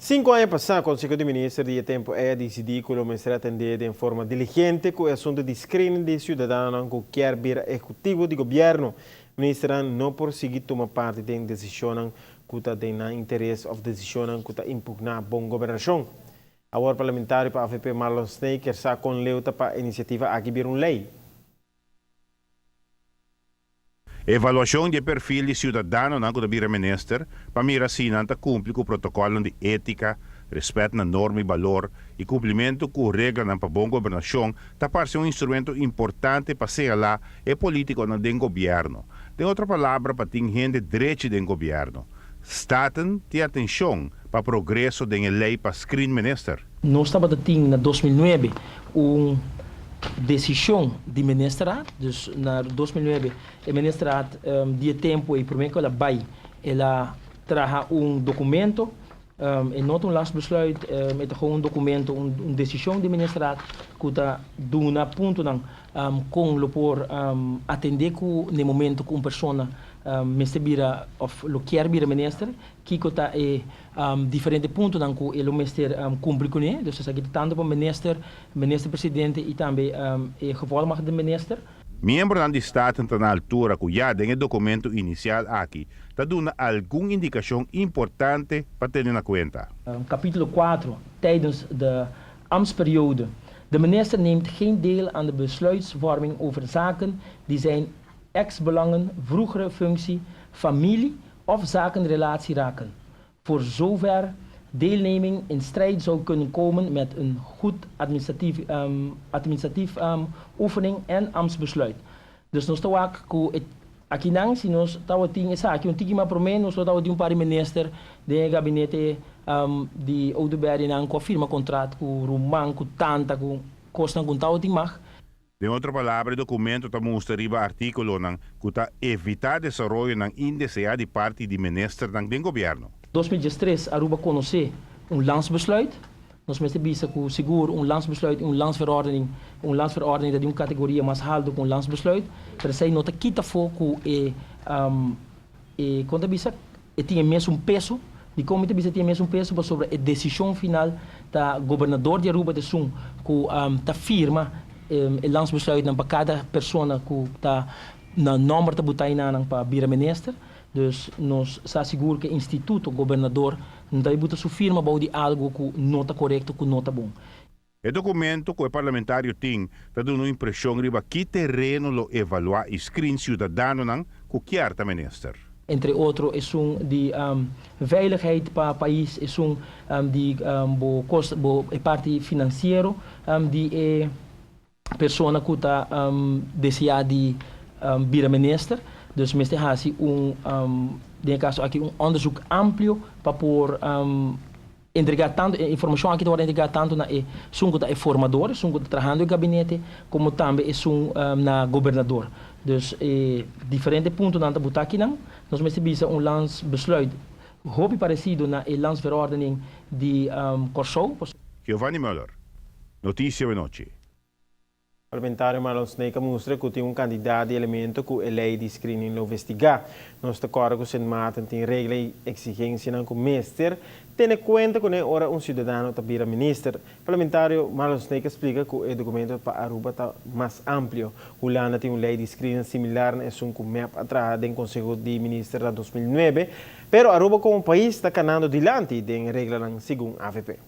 5 aña pasa, Conseho di Minister di e tempo ey a dicidi cu lo mester atende di forma diligente cu e asunto di screening di ciudadano cu kier bira ehecutivo di gobierno. Minister no por sigui tuma parti den decision cu ta den nan interes of decision cu ta impugna bon gobernacion. Awor parlamentario pa AVP Marlon Sneek sa con leu ta pa e iniciativa aki bira un ley. Evaluacion di perfil di ciudadanonan cu ta bira minister, pa mira si nan ta cumpli cu protocolo di etica, respet na norma y balor y cumplimento cu reglanan pa bon gobernacion, ta parse un instrumento importante pa señala e politiconan den gobierno. Den otro palabra, pa tin hende drechi den gobierno. Staten tin atencion pa progreso den ley pa screen minister. Nos tabatin na 2009 un decision di ministerraad, dus na 2009 e ministerraad di tempo y prome cu el a bay, el a traha un documento, e no un landsbesluit, e ta un documento, un decision di ministerraad cu ta duna puntonan con lo por atende cu na momento cu un persona mester bira of lo kier bira minister, kico ta e diferente puntonan cu e lo mester cumpli cu ne. Dus esaki tanto pa minister, minister presidente y tambe e gevolmachtigde minister. Miembronan di Staten ta na altura cu ya den e documento inicial aki ta duna algun indicacion importante pa tene na cuenta. Capítulo 4, tijdens de ambtsperiode. De minister neemt geen deel aan de besluitvorming over zaken die zijn ex-belangen, vroegere functie, familie of zakenrelatie raken. Voor zover deelneming in strijd zou kunnen komen met een goed administratief oefening en ambtsbesluit. Dus nos ta cu akinan si nos tabatin esaki un tiki mas prome, nos tabatin un par di minister den gabinete di Oduber nan cu a firma contrato cu ruman, cu tanta, cu cosnan cu tabatin mag. Den otro palabra, e documento ta mustra riba articulonan cu ta evita desaroyonan indesea di parti di ministernan den gobierno. 2013 Aruba conoce un landsbesluit. Nos mester bisa cu sigur un landsbesluit, un landsverordening, un landsverordening di un categoria mas halto cu un landsbesluit, pero esey no ta kita afo cu e con ta bisa, e tin mesun peso, di con ta bisa tin mesun peso, sobre e decision final ta gobernador di Aruba ta esun cu ta firma e landsbesluit pa cada persona cu ta na nomber ta bota nan pa bira minister. Dus nos ta sigur cu instituto gobernador no ta bota su firma bou di algo cu no ta corecto, cu no ta bon. E documento cu e parlamentario tin ta duna un impresion riba ki tereno lo evalua y screen ciudadanonan cu kier ta minister. Entre otro, esun di veiligheid pa pais, esun di bo cost, bo e parti financiero di e persona cu ta desea di bira minister. Dus mester haci den caso aki, un onderzoek amplio pa por entrega tanto informacion aki, ta entrega tanto na esun cu ta e formador, esun cu ta trahando den gabinete, como tambe esun na gobernador. Dus diferente puntonan ta bota akinan. Nos mester bisa un landsbesluit hopi parecido na e landsverordening di Corsou. Giovanni Müller, Noticia Anochi. Parlamentario Marlon Sneek a mustra cu tin un cantidad di elemento cu e ley di screening lo investiga. Nos ta corda cu Sint Maarten tin regla y exigencianan cu mester tene cuenta cu ora un ciudadano ta bira minister. Parlamentario Marlon Sneek a splica cu e documento pa Aruba ta mas amplio. Hulanda tin un ley di screening similar na esun cu MEP a traha den Conseho di Minister na 2009, pero Aruba como pais ta canando dilanti den reglanan, segun AVP.